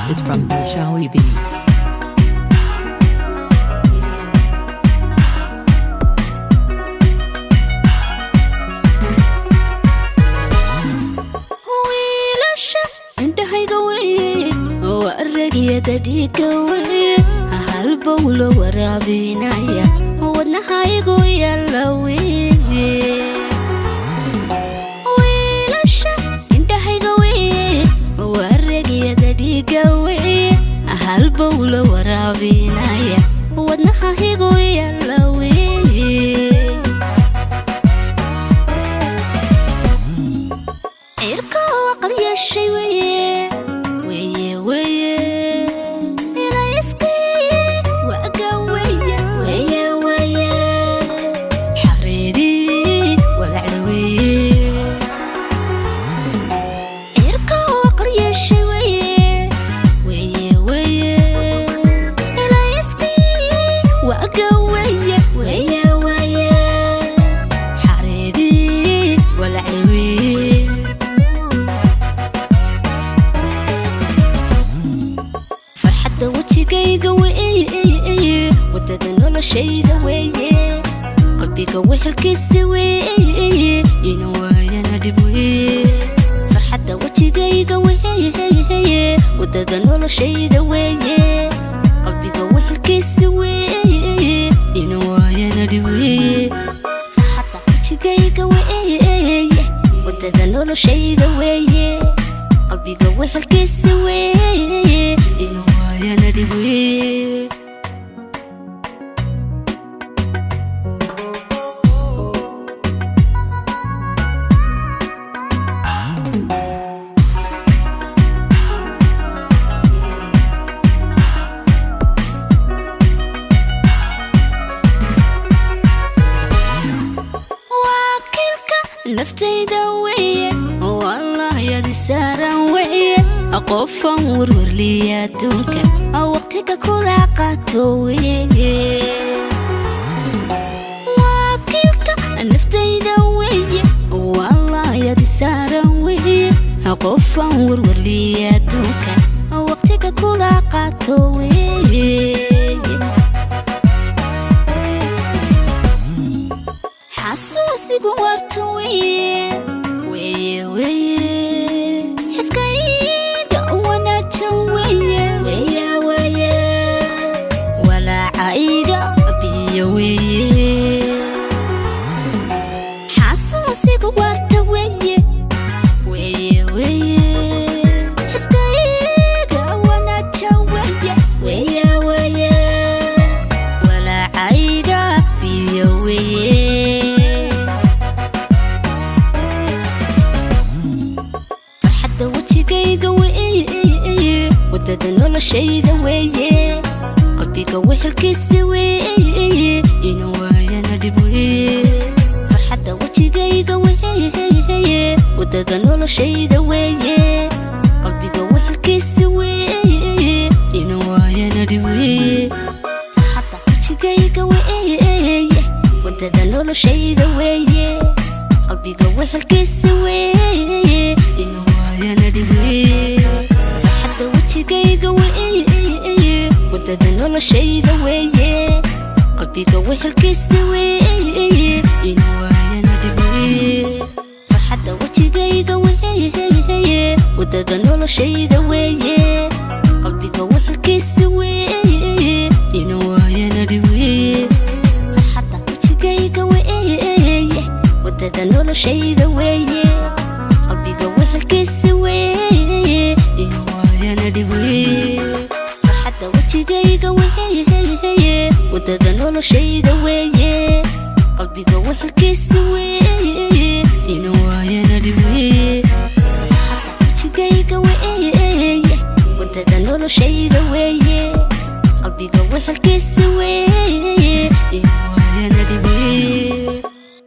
This is from Bulshawi Beats. Wiilasha indhahayga weye, oo aragyada dhiigga weye, halbowlo waraabinaya wadnahaygu yaalla weye. Wiilasha indhahayga weye, oo aragyada dhiigga weye, halbowlo waraabinaya wadnahaygu yaalla weye. Cirka aqal yeeshay weye, weye, weye, ilayskii waaga weye, weye, weye, xareedii walacla weye. Cirka aqal yeeshay weye, weye, weye, ilayskii waaga weye, weye, weye, xareedii walacla weye. Farxadda wejigayga weeye, wadada noloshayda weeye, qalbiga wehelkiisa weeye, ina waayana dhib weeye. Farxadda wejigayga weeye, wadada noloshayda weeye, qalbiga wehelkiisa weeye, ina waayana dhib weeye. Farxadda wejigayga weeye, wadada noloshayda weeye, qalbiga wehelkiisa weeye, ina waayana dhib weeye. Wakiilka naftayda weeye, wallah yadi saaran weeye, qofan werwerliya adduunka waqtiga kula qaato weeye. Wakiilka naftayda weeye, wallah yadi saaran weeye, qofan werwerliya adduunka waqtiga kula qaato weeye. Xasuusigu warta weye, weye, weye, xiskayga wanaajan weye, weye, weye, walaacayga biyo weye. Xasuusigu warta weye, weye, weye, xiskayga wanaajan weye, weye, weye, walaacayga biyo weye. Farxadda wejigayga weeye, wadada noloshayda weeye, qalbiga wehelkiisa weeye, ina waayana dhib weeye. Farxadda wejigayga weeye, wadada noloshayda weeye, qalbiga wehelkiisa weeye, ina waayana dhib weeye. Farxadda wejigayga weeye, wadada noloshayda weeye, qalbiga wehelkiisa weeye, ina waayana dhib weeye. Farxadda wejigayga weeye, wadada noloshayda weeye, qalbiga wehelkiisa weeye, ina waayana dhib weeye. Farxadda wejigayga weeye, wadada noloshayda weeye, qalbiga wehelkiisa weeye, ina waayana dhib weeye. Farxadda wejigayga weeye, wadada noloshayda weeye, qalbiga wehelkiisa weeye, ina waayana dhib weeye. Farxadda wejigayga weeye, wadada noloshayda weeye, qalbiga wehelkiisa weeye, ina waayana dhib weeye. Farxadda wejigayga weeye, wadada noloshayda weeye, qalbiga wehelkiisa weeye.